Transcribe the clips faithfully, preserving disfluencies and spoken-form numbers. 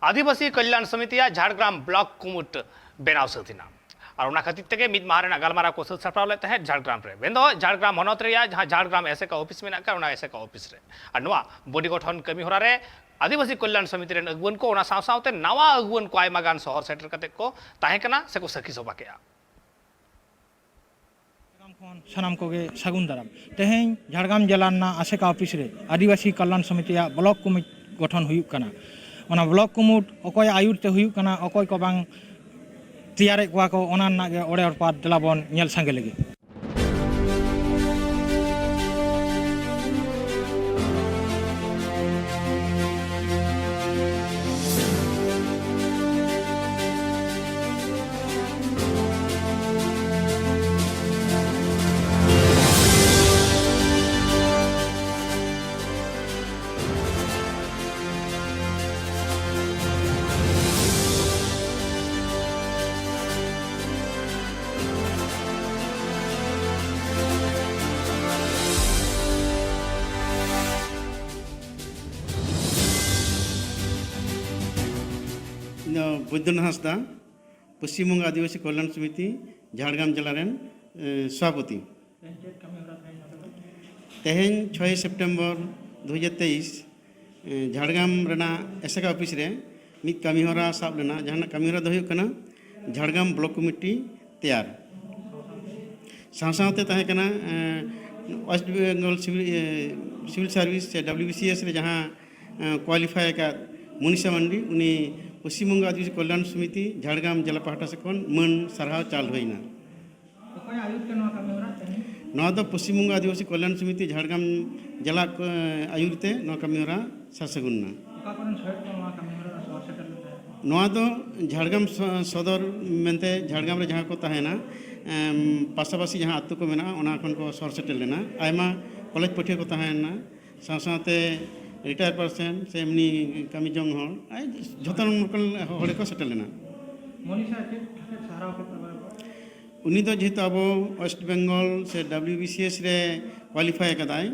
ᱟᱹᱫᱤᱵᱟᱹᱥᱤ Kalyan ᱥᱚᱢᱤᱛᱤᱭᱟᱜ Jhargram block ᱠᱩᱢᱩᱴ ᱵᱮᱱᱟᱣ ᱥᱟᱹᱛ ᱮᱱᱟ᱾ ᱟᱨ ᱚᱱᱟ ᱠᱷᱟᱹᱛᱤᱨ ᱛᱮᱜᱮ ᱢᱤᱫ ᱢᱟᱦᱟ ᱨᱮᱱᱟᱜ ᱜᱟᱞᱢᱟᱨᱟᱣ ᱠᱚ ᱥᱟᱹᱛ ᱥᱟᱯᱲᱟᱣ ᱞᱮᱫ ᱛᱟᱦᱮᱸᱫ ᱡᱷᱟᱲᱜᱨᱟᱢ ᱨᱮ᱾ ᱢᱮᱱᱫᱚ ᱡᱷᱟᱲᱜᱨᱟᱢ ᱦᱚᱱᱚᱛ ᱨᱮᱭᱟᱜ ᱡᱟᱦᱟᱸ ᱡᱷᱟᱲᱜᱨᱟᱢ ᱮᱥᱮᱠᱟ ᱚᱯᱷᱤᱥ ᱢᱮᱱᱟᱜ ᱟᱠᱟᱫ, ᱚᱱᱟ ᱮᱥᱮᱠᱟ ᱚᱯᱷᱤᱥ ᱨᱮ᱾ ᱟᱨ ᱱᱚᱣᱟ ᱵᱚᱰᱤ ᱜᱚᱴᱷᱚᱱ ᱠᱟᱹᱢᱤ ᱦᱚᱨᱟ ᱨᱮ ᱟᱹᱫᱤᱵᱟᱹᱥᱤ ᱠᱚᱞᱭᱟᱱ ᱥᱚᱢᱤᱛᱤ ᱨᱮᱱ ᱟᱹᱜᱩᱣᱟᱹᱱ ᱠᱚ, ᱚᱱᱟ ᱥᱟᱶ ᱥᱟᱶᱛᱮ ᱱᱟᱣᱟ ᱟᱹᱜᱩᱣᱟᱹᱱ ᱠᱚ ᱟᱭᱢᱟ ᱜᱟᱱ ᱥᱚᱦᱚᱨ ᱥᱮᱴᱮᱨ ᱠᱟᱛᱮ ᱠᱚ ᱛᱟᱦᱮᱸ ᱠᱟᱱᱟ ᱥᱮᱠᱚ ᱥᱟᱹᱠᱷᱤ ᱥᱚᱵᱷᱟ ᱠᱮᱜᱼᱟ᱾ ᱡᱷᱟᱲᱜᱨᱟᱢ ᱠᱷᱚᱱ ᱥᱟᱱᱟᱢ ᱠᱚᱜᱮ ᱥᱟᱹᱜᱩᱱ ᱫᱟᱨᱟᱢ᱾ ᱛᱮᱦᱮᱧ ᱡᱷᱟᱲᱜᱨᱟᱢ ᱡᱮᱞᱟ ᱨᱮᱱᱟᱜ ᱟᱥᱮᱠᱟ ᱚᱯᱷᱤᱥ ᱨᱮ ᱟᱹᱫᱤᱵᱟᱹᱥᱤ ᱠᱚᱞᱭᱟᱱ ᱥᱚᱢᱤᱛᱤᱭᱟᱜ ᱵᱞᱚᱠ ᱠᱚᱢᱤᱴᱤ ᱜᱚᱴᱷᱚᱱ ᱦᱩᱭᱩᱜ ᱠᱟᱱᱟ᱾ ᱚᱱᱟ ᱵᱞᱚᱠ ᱠᱩᱢᱩᱴ ᱚᱠᱚᱭᱟᱜ ᱟᱹᱭᱩᱨ ᱛᱮ ᱦᱩᱭᱩᱜ ᱠᱟᱱᱟ, ᱚᱠᱚᱭ ᱠᱚ ᱵᱟᱝ ᱛᱮᱭᱟᱨᱮᱫ ᱠᱚᱣᱟ ᱠᱚ, ᱚᱱᱟ ᱨᱮᱱᱟᱜ ᱜᱮ ᱚᱲᱮ ᱚᱲᱯᱟᱛ ᱫᱮᱞᱟ ᱵᱚᱱ ᱧᱮᱞ ᱥᱟᱸᱜᱮ ᱞᱮᱜᱮ᱾ ᱤᱧ ᱫᱚ ᱵᱳᱭᱫᱚᱱᱟᱛᱷ ᱦᱟᱸᱥᱫᱟ, ᱯᱚᱥᱪᱤᱢ ᱵᱚᱝᱜᱚ ᱟᱹᱫᱤᱵᱟᱹᱥᱤ ᱠᱚᱞᱭᱟᱱ ᱥᱚᱢᱤᱛᱤ, ᱡᱷᱟᱲᱜᱨᱟᱢ ᱡᱮᱞᱟ ᱨᱮᱱ, ᱮ, ᱥᱚᱵᱷᱟᱯᱚᱛᱤ᱾ ᱛᱮᱦᱮᱧ ᱪᱷᱚᱭ ᱥᱮᱯᱴᱮᱢᱵᱚᱨ ᱫᱩ ᱦᱟᱡᱟᱨ ᱛᱮᱭᱤᱥ, ᱮ, ᱡᱷᱟᱲᱜᱨᱟᱢ ᱨᱮᱱᱟᱜ ᱮᱥᱮᱠᱟ ᱚᱯᱷᱤᱥ ᱨᱮ ᱢᱤᱫ ᱠᱟᱹᱢᱤᱦᱚᱨᱟ ᱥᱟᱵ ᱞᱮᱱᱟ, ᱡᱟᱦᱟᱸ ᱨᱮᱱᱟᱜ ᱠᱟᱹᱢᱤᱦᱚᱨᱟ ᱫᱚ ᱦᱩᱭᱩᱜ ᱠᱟᱱᱟ ᱡᱷᱟᱲᱜᱨᱟᱢ ᱵᱞᱚᱠ ᱠᱚᱢᱤᱴᱤ ᱛᱮᱭᱟᱨ᱾ ᱥᱟᱶ ᱥᱟᱶᱛᱮ ᱛᱟᱦᱮᱸ ᱠᱟᱱᱟ, ᱮ, ᱳᱭᱮᱥᱴ ᱵᱮᱝᱜᱚᱞ ᱥᱤᱵᱤᱞ, ᱮ, ᱥᱤᱵᱤᱞ ᱥᱟᱨᱵᱷᱤᱥ ᱥᱮ ᱰᱟᱵᱞᱤᱭᱩ ᱵᱤ ᱥᱤ ᱮᱥ ᱨᱮ ᱡᱟᱦᱟᱸ, ᱮ, ᱠᱳᱣᱟᱞᱤᱯᱷᱟᱭ ᱟᱠᱟᱫ ᱢᱚᱱᱤᱥᱟ ᱢᱟᱱᱰᱤ, ᱩᱱᱤ ᱯᱚᱥᱪᱤᱢ ᱵᱚᱝᱜᱚ ᱟᱹᱫᱤᱵᱟᱹᱥᱤ ᱠᱚᱞᱭᱟᱱ ᱥᱚᱢᱤᱛᱤ ᱡᱷᱟᱲᱜᱨᱟᱢ ᱡᱮᱞᱟ ᱯᱟᱦᱴᱟ ᱥᱮᱫ ᱠᱷᱚᱱ ᱢᱟᱹᱱ ᱥᱟᱨᱦᱟᱣ ᱪᱟᱞ ᱦᱩᱭᱱᱟ᱾ ᱚᱠᱚᱭᱟᱜ ᱟᱹᱭᱩᱨ ᱛᱮ ᱱᱚᱣᱟ ᱠᱟᱹᱢᱤ ᱦᱚᱨᱟ ᱛᱮᱦᱮᱧ? ᱱᱚᱣᱟ ᱫᱚ ᱯᱚᱥᱪᱤᱢ ᱵᱚᱝᱜᱚ ᱟᱹᱫᱤᱵᱟᱹᱥᱤ ᱠᱚᱞᱭᱟᱱ ᱥᱚᱢᱤᱛᱤ ᱡᱷᱟᱲᱜᱨᱟᱢ ᱡᱮᱞᱟ ᱠᱚ, ᱮ, ᱟᱹᱭᱩᱨ ᱛᱮ ᱱᱚᱣᱟ ᱠᱟᱹᱢᱤ ᱦᱚᱨᱟ ᱥᱟᱨ ᱥᱟᱹᱜᱩᱱ ᱮᱱᱟ᱾ ᱚᱠᱟ ᱠᱚᱨᱮᱱ ᱥᱚᱦᱮᱫ ᱠᱚ ᱱᱚᱣᱟ ᱠᱟᱹᱢᱤ ᱦᱚᱨᱟ ᱨᱮ ᱥᱚᱦᱚᱨ ᱥᱮᱴᱮᱨ ᱞᱮᱱ ᱛᱟᱦᱮᱸᱫ? ᱱᱚᱣᱟ ᱫᱚ ᱡᱷᱟᱲᱜᱨᱟᱢ ᱥᱚ-, ᱥᱚᱫᱚᱨ ᱢᱮᱱᱛᱮ ᱡᱷᱟᱲᱜᱨᱟᱢ ᱨᱮ ᱡᱟᱦᱟᱸ ᱠᱚ ᱛᱟᱦᱮᱱᱟ, ᱮᱢ, ᱯᱟᱥᱟᱯᱟᱥᱤ ᱡᱟᱦᱟᱸ ᱟᱹᱛᱩ ᱠᱚ ᱢᱮᱱᱟᱜᱼᱟ, ᱚᱱᱟ ᱠᱷᱚᱱ ᱠᱚ ᱥᱚᱦᱚᱨ ᱥᱮᱴᱮᱨ ᱞᱮᱱᱟ᱾ ᱟᱭᱢᱟ ᱠᱚᱞᱮᱡᱽ ᱯᱟᱹᱴᱷᱩᱣᱟᱹ ᱠᱚ ᱛᱟᱦᱮᱸ ᱞᱮᱱᱟ, ᱥᱟᱶ ᱥᱟᱶᱛᱮ ᱨᱤᱴᱟᱭᱟᱨ ᱯᱟᱨᱥᱮᱱ ᱥᱮ ᱮᱢᱱᱤ ᱠᱟᱹᱢᱤ ᱡᱚᱝ ᱦᱚᱲ, ᱟᱭ, ᱡᱷᱚᱛᱚ ᱨᱚᱠᱚᱢ ᱦᱚᱲ ᱠᱚ ᱥᱮᱴᱮᱨ ᱞᱮᱱᱟ᱾ ᱢᱚᱱᱤᱥᱟ ᱪᱮᱫ ᱠᱷᱟᱹᱛᱤᱨ ᱥᱟᱨᱦᱟᱣ ᱠᱮᱫ ᱛᱟᱵᱚᱱᱟ? ᱩᱱᱤ ᱫᱚ ᱡᱮᱦᱮᱛᱩ ᱟᱵᱚ ᱳᱭᱮᱥᱴ ᱵᱮᱝᱜᱚᱞ ᱥᱮ ᱰᱟᱵᱞᱤᱭᱩ ᱵᱤ ᱥᱤ ᱮᱥ ᱨᱮ ᱠᱳᱣᱟᱞᱤᱯᱷᱟᱭ ᱟᱠᱟᱫᱟᱭ,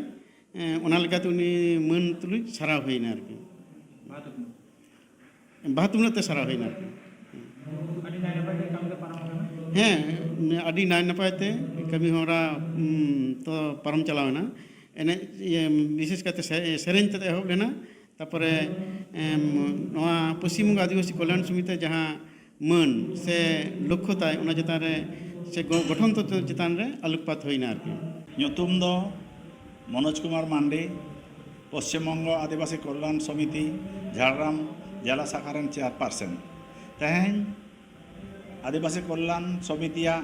ᱮ, ᱚᱱᱟ ᱞᱮᱠᱟᱛᱮ ᱩᱱᱤ ᱢᱟᱹᱱ ᱛᱩᱞᱩᱡ ᱥᱟᱨᱦᱟᱣ ᱦᱩᱭᱱᱟ ᱟᱨᱠᱤ᱾ ᱢᱟ ᱛᱚᱵᱮ᱾ ᱵᱟᱦᱟ ᱛᱩᱢᱫᱟᱹᱜ ᱛᱮ ᱥᱟᱨᱟᱣ ᱦᱩᱭᱱᱟ ᱟᱨᱠᱤ᱾ ᱦᱮᱸ, ᱟᱹᱰᱤ ᱱᱟᱭ ᱱᱟᱯᱟᱭ ᱛᱮ ᱠᱟᱹᱢᱤ ᱦᱚᱨᱟ ᱩᱢ, ᱛᱚ ᱯᱟᱨᱚᱢ ᱪᱟᱞᱟᱣ ᱮᱱᱟ᱾ ᱮᱱᱮᱡ ᱤᱭᱟᱹ, ᱵᱤᱥᱮᱥ ᱠᱟᱭᱛᱮ ᱥᱮ- ᱥᱮᱨᱮᱧ ᱛᱮᱫ ᱮᱦᱚᱵ ᱞᱮᱱᱟ᱾ ᱛᱟᱨᱯᱚᱨᱮ ᱮᱢ, ᱱᱚᱣᱟ ᱯᱚᱥᱪᱤᱢ ᱵᱚᱝᱜᱚ ᱟᱹᱫᱤᱵᱟᱹᱥᱤ ᱠᱚᱞᱭᱟᱱ ᱥᱚᱢᱤᱛᱤ ᱡᱟᱦᱟᱸ ᱢᱟᱹᱱ ᱥᱮ ᱞᱚᱠᱠᱷᱚ ᱛᱟᱭ, ᱚᱱᱟ ᱪᱮᱛᱟᱱ ᱨᱮ ᱥᱮ ᱜᱚ- ᱜᱚᱴᱷᱚᱱ ᱛᱚᱛᱛᱷᱚ ᱪᱮᱛᱟᱱ ᱨᱮ ᱟᱞᱳᱠᱯᱟᱛ ᱦᱩᱭᱱᱟ ᱟᱨᱠᱤ᱾ ᱧᱩᱛᱩᱢ ᱫᱚ ᱢᱚᱱᱳᱡᱽ ᱠᱩᱢᱟᱨ ᱢᱟᱱᱰᱤ, ᱯᱚᱥᱪᱤᱢ ᱵᱚᱝᱜᱚ ᱟᱹᱫᱤᱵᱟᱹᱥᱤ ᱠᱚᱞᱭᱟᱱ ᱥᱚᱢᱤᱛᱤ, ᱡᱷᱟᱲᱜᱨᱟᱢ ᱡᱮᱞᱟ ᱥᱟᱠᱷᱟ ᱨᱮᱱ ᱪᱮᱭᱟᱨᱯᱟᱨᱥᱚᱱ᱾ ᱛᱮᱦᱮᱧ ᱟᱹᱫᱤᱵᱟᱹᱥᱤ ᱠᱚᱞᱭᱟᱱ ᱥᱚᱢᱤᱛᱤᱭᱟᱜ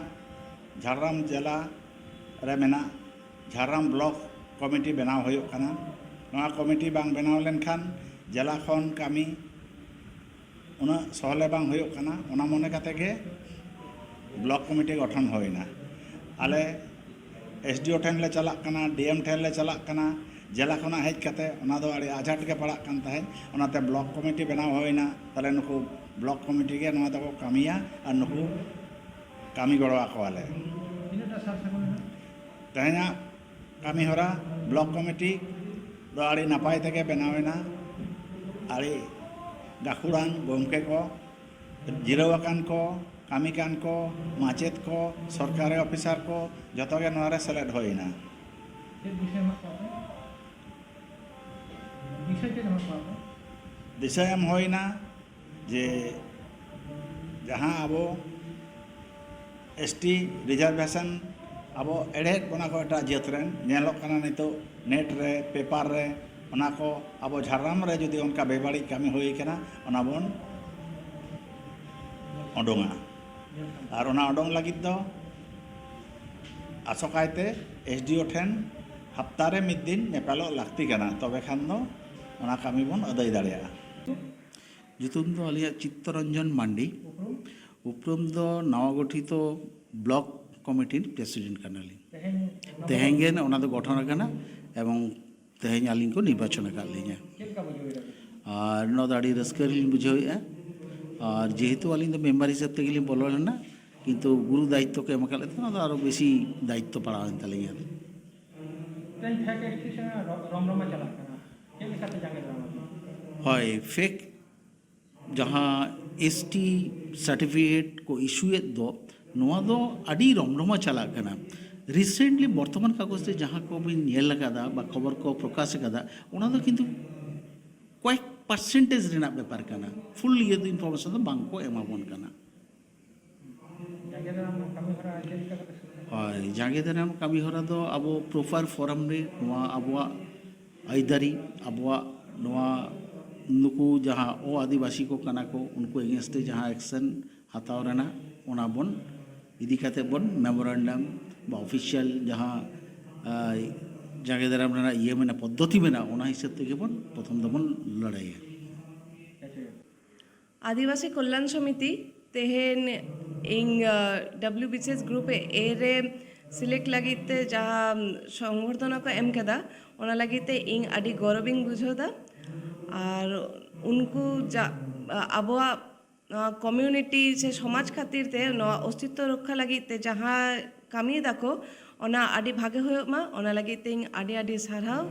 ᱡᱷᱟᱲᱜᱨᱟᱢ ᱡᱮᱞᱟ ᱨᱮ ᱢᱮᱱᱟᱜ ᱡᱷᱟᱲᱜᱨᱟᱢ ᱵᱞᱚᱠ ᱠᱚᱢᱤᱴᱤ ᱵᱮᱱᱟᱣ ᱦᱩᱭᱩᱜ ᱠᱟᱱᱟ᱾ ᱱᱚᱣᱟ ᱠᱚᱢᱤᱴᱤ ᱵᱟᱝ ᱵᱮᱱᱟᱣ ᱞᱮᱱᱠᱷᱟᱱ ᱡᱮᱞᱟ ᱠᱷᱚᱱ ᱠᱟᱹᱢᱤ ᱩᱱᱟᱹᱜ ᱥᱚᱦᱞᱮ ᱵᱟᱝ ᱦᱩᱭᱩᱜ ᱠᱟᱱᱟ᱾ ᱚᱱᱟ ᱢᱚᱱᱮ ᱠᱟᱛᱮ ᱜᱮ ᱵᱞᱚᱠ ᱠᱚᱢᱤᱴᱤ ᱜᱚᱴᱷᱚᱱ ᱦᱩᱭᱱᱟ᱾ ᱟᱞᱮ ᱮᱥ ᱰᱤ ᱳ ᱴᱷᱮᱱ ᱞᱮ ᱪᱟᱞᱟᱜ ᱠᱟᱱᱟ, ᱰᱤ ᱮᱢ ᱴᱷᱮᱱ ᱞᱮ ᱪᱟᱞᱟᱜ ᱠᱟᱱᱟ, ᱡᱮᱞᱟ ᱠᱷᱚᱱᱟᱜ ᱦᱮᱡ ᱠᱟᱛᱮ ᱚᱱᱟ ᱫᱚ ᱟᱹᱰᱤ ᱟᱡᱷᱟᱴ ᱜᱮ ᱯᱟᱲᱟᱜ ᱠᱟᱱ ᱛᱟᱦᱮᱸᱫ᱾ ᱚᱱᱟᱛᱮ ᱵᱞᱚᱠ ᱠᱚᱢᱤᱴᱤ ᱵᱮᱱᱟᱣ ᱦᱩᱭᱱᱟ᱾ ᱛᱟᱦᱞᱮ ᱱᱩᱠᱩ ᱵᱞᱚᱠ ᱠᱚᱢᱤᱴᱤ ᱜᱮ ᱱᱚᱣᱟ ᱫᱚᱠᱚ ᱠᱟᱹᱢᱤᱭᱟ ᱟᱨ ᱱᱩᱠᱩ ᱠᱟᱹᱢᱤ ᱜᱚᱲᱚ ᱟᱠᱚᱣᱟᱞᱮ᱾ ᱛᱤᱱᱟᱹᱜᱴᱟ ᱥᱟᱨ ᱥᱟᱹᱜᱩᱱ ᱮᱱᱟ? ᱛᱮᱦᱮᱧᱟᱜ ᱠᱟᱹᱢᱤ ᱦᱚᱨᱟ ᱵᱞᱚᱠ ᱠᱚᱢᱤᱴᱤ ᱫᱚ ᱟᱹᱰᱤ ᱱᱟᱯᱟᱭ ᱛᱮᱜᱮ ᱵᱮᱱᱟᱣ ᱮᱱᱟ᱾ ᱟᱹᱰᱤ ᱜᱟᱹᱠᱷᱩᱲᱟᱱ ᱜᱚᱢᱠᱮ ᱠᱚ, ᱡᱤᱨᱟᱹᱣ ᱟᱠᱟᱱ ᱠᱚ, ᱠᱟᱹᱢᱤ ᱠᱟᱱ ᱠᱚ, ᱢᱟᱪᱮᱫ ᱠᱚ, ᱥᱚᱨᱠᱟᱨᱤ ᱚᱯᱷᱤᱥᱟᱨ ᱠᱚ, ᱡᱚᱛᱚ ᱜᱮ ᱱᱚᱣᱟ ᱨᱮ ᱥᱮᱞᱮᱫ ᱦᱩᱭ ᱮᱱᱟ᱾ ᱪᱮᱫ ᱫᱤᱥᱟᱹ ᱮᱢᱟᱜ ᱠᱚᱣᱟ ᱯᱮ? ᱫᱤᱥᱟᱹ ᱪᱮᱫ ᱮᱢᱟᱜ ᱠᱚᱣᱟ ᱯᱮ? ᱫᱤᱥᱟᱹ ᱮᱢ ᱦᱩᱭ ᱮᱱᱟ ᱡᱮ ᱡᱟᱦᱟᱸ ᱟᱵᱚ ᱮᱥ ᱴᱤ ᱨᱤᱡᱟᱨᱵᱷᱮᱥᱚᱱ ᱟᱵᱚ ᱮᱲᱮᱭᱮᱫ ᱵᱚᱱᱟ ᱠᱚ ᱮᱴᱟᱜ ᱡᱟᱹᱛ ᱨᱮᱱ, ᱧᱮᱞᱚᱜ ᱠᱟᱱᱟ ᱱᱤᱛᱚᱜ ᱱᱮᱴ ᱨᱮ, ᱯᱮᱯᱟᱨ ᱨᱮ, ᱚᱱᱟ ᱠᱚ ᱟᱵᱚ ᱡᱷᱟᱲᱜᱨᱟᱢ ᱨᱮ ᱡᱩᱫᱤ ᱚᱱᱠᱟ ᱵᱮᱵᱟᱹᱲᱤᱡ ᱠᱟᱹᱢᱤ ᱦᱩᱭ ᱠᱟᱱᱟ, ᱚᱱᱟ ᱵᱚᱱ ᱩᱰᱩᱝᱟ᱾ ᱟᱨ ᱚᱱᱟ ᱩᱰᱩᱝ ᱞᱟᱹᱜᱤᱫ ᱫᱚ ᱟᱥᱚᱠᱟᱭᱛᱮ ᱮᱥ ᱰᱤ ᱳ ᱴᱷᱮᱱ ᱦᱟᱯᱛᱟ ᱨᱮ ᱢᱤᱫ ᱫᱤᱱ ᱧᱮᱯᱮᱞᱚᱜ ᱞᱟᱹᱠᱛᱤ ᱠᱟᱱᱟ, ᱛᱚᱵᱮ ᱠᱷᱟᱱ ᱫᱚ ᱚᱱᱟ ᱠᱟᱹᱢᱤ ᱵᱚᱱ ᱟᱹᱫᱟᱹᱭ ᱫᱟᱲᱮᱭᱟᱜᱼᱟ᱾ ᱧᱩᱛᱩᱢ ᱫᱚ ᱟᱹᱞᱤᱧᱟᱜ ᱪᱤᱛᱛᱚᱨᱚᱧᱡᱚᱱ ᱢᱟᱱᱰᱤ᱾ ᱩᱯᱨᱩᱢ ᱫᱚ ᱱᱟᱣᱟ ᱜᱚᱴᱷᱤᱛᱚ ᱵᱞᱚᱠ ᱠᱚᱢᱤᱴᱤ ᱨᱮᱱ ᱯᱨᱮᱥᱤᱰᱮᱱᱴ ᱠᱟᱱᱟᱞᱤᱧ᱾ ᱛᱮᱦᱮᱧ ᱚᱱᱟ ᱛᱮᱦᱮᱧ ᱜᱮ ᱚᱱᱟ ᱫᱚ ᱜᱚᱴᱷᱚᱱ ᱟᱠᱟᱱᱟ ᱮᱵᱚᱝ ᱛᱮᱦᱮᱧ ᱟᱹᱞᱤᱧ ᱠᱚ ᱱᱤᱨᱵᱟᱪᱚᱱ ᱟᱠᱟᱫ ᱞᱤᱧᱟ᱾ ᱪᱮᱫ ᱞᱮᱠᱟ ᱵᱩᱡᱷᱟᱹᱣ ᱮᱫᱟ ᱵᱤᱱ? ᱟᱨ ᱱᱚᱣᱟ ᱫᱚ ᱟᱹᱰᱤ ᱨᱟᱹᱥᱠᱟᱹ ᱞᱤᱧ ᱵᱩᱡᱷᱟᱹᱣᱮᱫᱼᱟ᱾ ᱟᱨ ᱡᱮᱦᱮᱛᱩ ᱟᱹᱞᱤᱧ ᱫᱚ ᱢᱮᱢᱵᱟᱨ ᱦᱤᱥᱟᱹᱵ ᱛᱮᱜᱮ ᱞᱤᱧ ᱵᱚᱞᱚ ᱞᱮᱱᱟ, ᱠᱤᱱᱛᱩ ᱜᱩᱨᱩ ᱫᱟᱭᱤᱛᱛᱚ ᱠᱚ ᱮᱢ ᱟᱠᱟᱫ ᱞᱮ ᱛᱟᱦᱮᱸᱫ, ᱚᱱᱟ ᱫᱚ ᱟᱨᱚ ᱵᱮᱥᱤ ᱫᱟᱭᱤᱛᱛᱚ ᱯᱟᱲᱟᱣᱮᱱ ᱛᱟᱹᱞᱤᱧᱟ᱾ ᱛᱮᱦᱮᱧ ᱯᱷᱮᱠ ᱮᱥ ᱴᱤ ᱥᱮᱱᱟᱜ ᱨᱚ-, ᱨᱚᱢᱨᱚᱢᱟ ᱪᱟᱞᱟᱜ ᱠᱟᱱᱟ, ᱪᱮᱫ ᱞᱮᱠᱟᱛᱮ ᱡᱟᱸᱜᱮ ᱫᱟᱨᱟᱢ ᱟᱵᱤᱱ? ᱦᱳᱭ, ᱯᱷᱮᱠ ᱡᱟᱦᱟᱸ ᱮᱥ ᱴᱤ ᱥᱟᱨᱴᱤᱯᱷᱤᱠᱮᱴ ᱠᱚ ᱤᱥᱩᱭᱮᱫ ᱫᱚ, ᱱᱚᱣᱟ ᱫᱚ ᱟᱹᱰᱤ ᱨᱚᱢᱨᱚᱢᱟ ᱪᱟᱞᱟᱜ ᱠᱟᱱᱟ᱾ ᱨᱤᱥᱮᱱᱴᱞᱤ ᱵᱚᱨᱛᱚᱢᱟᱱ ᱠᱟᱜᱚᱡᱽ ᱨᱮ ᱡᱟᱦᱟᱸ ᱠᱚ ᱵᱤᱱ ᱧᱮᱞ ᱟᱠᱟᱫᱟ ᱵᱟ ᱠᱷᱚᱵᱚᱨ ᱠᱚ ᱯᱨᱚᱠᱟᱥ ᱟᱠᱟᱫᱟ, ᱚᱱᱟ ᱫᱚ ᱠᱤᱱᱛᱩ ᱠᱚᱭᱮᱠ ᱯᱟᱨᱥᱮᱱᱴᱮᱡᱽ ᱨᱮᱱᱟᱜ ᱵᱮᱯᱟᱨ ᱠᱟᱱᱟ, ᱯᱷᱩᱞ ᱤᱭᱟᱹ ᱫᱚ ᱤᱱᱯᱷᱚᱨᱢᱮᱥᱚᱱ ᱫᱚ ᱵᱟᱝ ᱠᱚ ᱮᱢᱟ ᱵᱚᱱ ᱠᱟᱱᱟ᱾ ᱦᱳᱭ, ᱡᱟᱸᱜᱮ ᱫᱟᱨᱟᱢ ᱠᱟᱹᱢᱤ ᱦᱚᱨᱟ ᱫᱚ ᱟᱵᱚ ᱯᱨᱚᱯᱟᱨ ᱯᱷᱚᱨᱚᱢ ᱨᱮ ᱱᱚᱣᱟ ᱟᱵᱚᱣᱟᱜ ᱟᱹᱭᱫᱟᱹᱨᱤ, ᱟᱵᱚᱣᱟᱜ ᱱᱚᱣᱟ ᱱᱩᱠᱩ ᱡᱟᱦᱟᱸ ᱚ ᱟᱹᱫᱤᱵᱟᱹᱥᱤ ᱠᱚ ᱠᱟᱱᱟ ᱠᱚ, ᱩᱱᱠᱩ ᱮᱜᱮᱱᱥᱴ ᱨᱮ ᱡᱟᱦᱟᱸ ᱮᱠᱥᱮᱱ ᱦᱟᱛᱟᱣ ᱨᱮᱱᱟᱜ, ᱚᱱᱟ ᱵᱚᱱ ᱤᱫᱤ ᱠᱟᱛᱮ ᱵᱚᱱ ᱢᱮᱢᱳᱨᱮᱱᱰᱟᱢ ᱵᱟ ᱚᱯᱷᱤᱥᱤᱭᱟᱞ ᱡᱟᱦᱟᱸ, ᱟᱸ, ᱡᱟᱸᱜᱮ ᱫᱟᱨᱟᱢ ᱨᱮᱱᱟᱜ ᱤᱭᱟᱹ ᱢᱮᱱᱟᱜᱼᱟ, ᱯᱚᱫᱽᱫᱷᱚᱛᱤ ᱢᱮᱱᱟᱜᱼᱟ, ᱚᱱᱟ ᱦᱤᱥᱟᱹᱵ ᱛᱮᱜᱮ ᱵᱚᱱ ᱯᱨᱚᱛᱷᱚᱢ ᱫᱚᱵᱚᱱ ᱞᱟᱹᱲᱦᱟᱹᱭᱟ᱾ ᱟᱹᱫᱤᱵᱟᱹᱥᱤ ᱠᱚᱞᱭᱟᱱ ᱥᱚᱢᱤᱛᱤ ᱛᱮᱦᱮᱧ ᱤᱧ, ᱟᱸ, W B C S group ᱮ ᱨᱮ ᱥᱤᱞᱮᱠᱴ ᱞᱟᱹᱜᱤᱫ ᱛᱮ ᱡᱟᱦᱟᱸ ᱥᱚᱝᱵᱚᱨᱫᱷᱚᱱᱟ ᱠᱚ ᱮᱢ ᱠᱮᱫᱟ, ᱚᱱᱟ ᱞᱟᱹᱜᱤᱫ ᱛᱮ ᱤᱧ ᱟᱹᱰᱤ ᱜᱚᱨᱚᱵᱤᱧ ᱵᱩᱡᱷᱟᱹᱣ ᱮᱫᱟ᱾ ᱟᱨ ᱩᱱᱠᱩ ᱡᱟ-, ᱟᱵᱚᱣᱟᱜ ᱱᱚᱣᱟ ᱠᱚᱢᱤᱭᱩᱱᱤᱴᱤ ᱥᱮ ᱥᱚᱢᱟᱡᱽ ᱠᱷᱟᱹᱛᱤᱨ ᱛᱮ, ᱱᱚᱣᱟ ᱚᱥᱛᱤᱛᱛᱚ ᱨᱚᱠᱠᱷᱟ ᱞᱟᱹᱜᱤᱫ ᱛᱮ ᱡᱟᱦᱟᱸ ᱠᱟᱹᱢᱤᱭ ᱫᱟᱠᱚ, ᱚᱱᱟ ᱟᱹᱰᱤ ᱵᱷᱟᱜᱮ ᱦᱩᱭᱩᱜ ᱢᱟ, ᱚᱱᱟ ᱞᱟᱹᱜᱤᱫ ᱛᱮ ᱤᱧ ᱟᱹᱰᱤ ᱟᱹᱰᱤ ᱥᱟᱨᱦᱟᱣ᱾